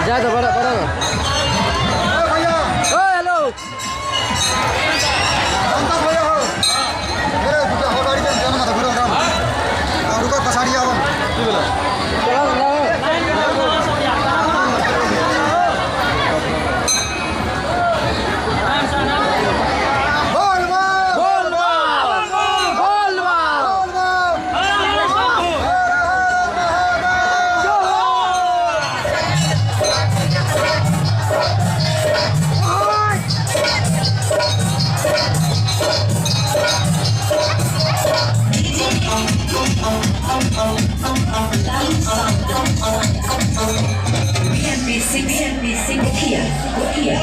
जा तो बड़ा बड़ा भैया। ओ हेलो। अंत भैया हो। अरे दुटा हो गाड़ी के जान मत घुरो राम। और रुको पछाड़ी आवन। की बोला चला ना। बोल बम। बोल बम बोल बम। बोल बम। हर हर Mahadev. BMP6 BMP6 Nokia Nokia.